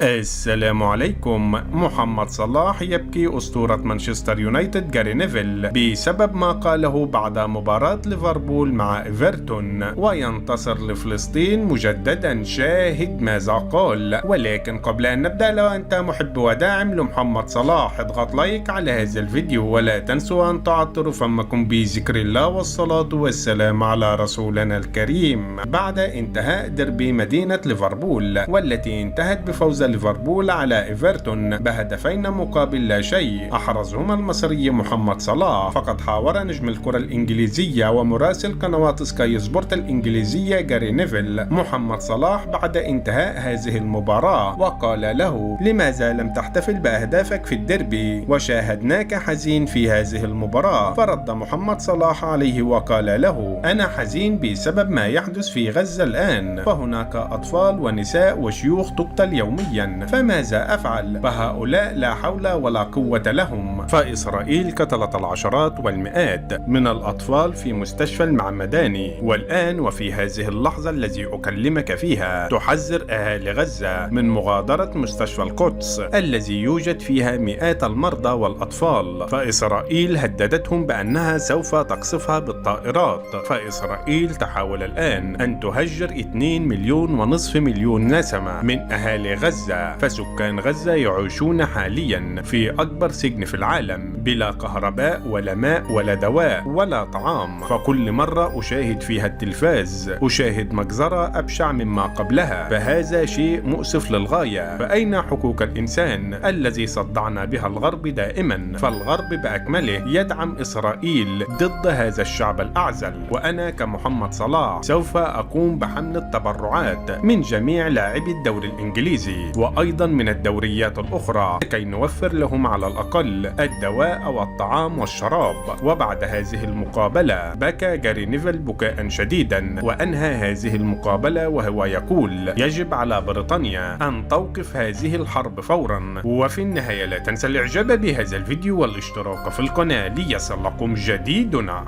السلام عليكم. محمد صلاح يبكي أسطورة مانشستر يونايتد جاري نيفل بسبب ما قاله بعد مباراة ليفربول مع إيفرتون، وينتصر لفلسطين مجددا. شاهد ماذا قال. ولكن قبل أن نبدأ، لو أنت محب وداعم لمحمد صلاح اضغط like على هذا الفيديو، ولا تنسوا أن تعطروا فمكم بذكر الله والصلاة والسلام على رسولنا الكريم. بعد انتهاء دربي مدينة ليفربول، والتي انتهت بفوز ليفربول على ايفرتون بهدفين مقابل لا شيء احرزهما المصري محمد صلاح، فقد حاور نجم الكرة الانجليزية ومراسل قنوات سكاي سبورت الانجليزية جاري نيفل محمد صلاح بعد انتهاء هذه المباراة، وقال له: لماذا لم تحتفل باهدافك في الديربي وشاهدناك حزين في هذه المباراة؟ فرد محمد صلاح عليه وقال له: انا حزين بسبب ما يحدث في غزة الان، فهناك اطفال ونساء وشيوخ تقتل يوميا، فماذا أفعل؟ فهؤلاء لا حول ولا قوة لهم. فإسرائيل قتلت العشرات والمئات من الأطفال في مستشفى المعمداني، والآن وفي هذه اللحظة الذي أكلمك فيها تحذر أهالي غزة من مغادرة مستشفى القدس الذي يوجد فيها مئات المرضى والأطفال، فإسرائيل هددتهم بأنها سوف تقصفها بالطائرات. فإسرائيل تحاول الآن أن تهجر 2.5 مليون نسمة من أهالي غزة، فسكان غزة يعيشون حاليا في أكبر سجن في العالم بلا كهرباء ولا ماء ولا دواء ولا طعام. فكل مرة أشاهد فيها التلفاز أشاهد مجزرة أبشع مما قبلها، فهذا شيء مؤسف للغاية. فأين حقوق الإنسان الذي صدعنا بها الغرب دائما؟ فالغرب بأكمله يدعم إسرائيل ضد هذا الشعب الأعزل. وأنا كمحمد صلاح سوف أقوم بحملة تبرعات من جميع لاعبي الدوري الإنجليزي وأيضا من الدوريات الأخرى لكي نوفر لهم على الأقل الدواء والطعام والشراب. وبعد هذه المقابلة بكى جاري نيفل بكاء شديدا، وأنهى هذه المقابلة وهو يقول: يجب على بريطانيا أن توقف هذه الحرب فورا. وفي النهاية لا تنسى الإعجاب بهذا الفيديو والاشتراك في القناة ليصلكم جديدنا.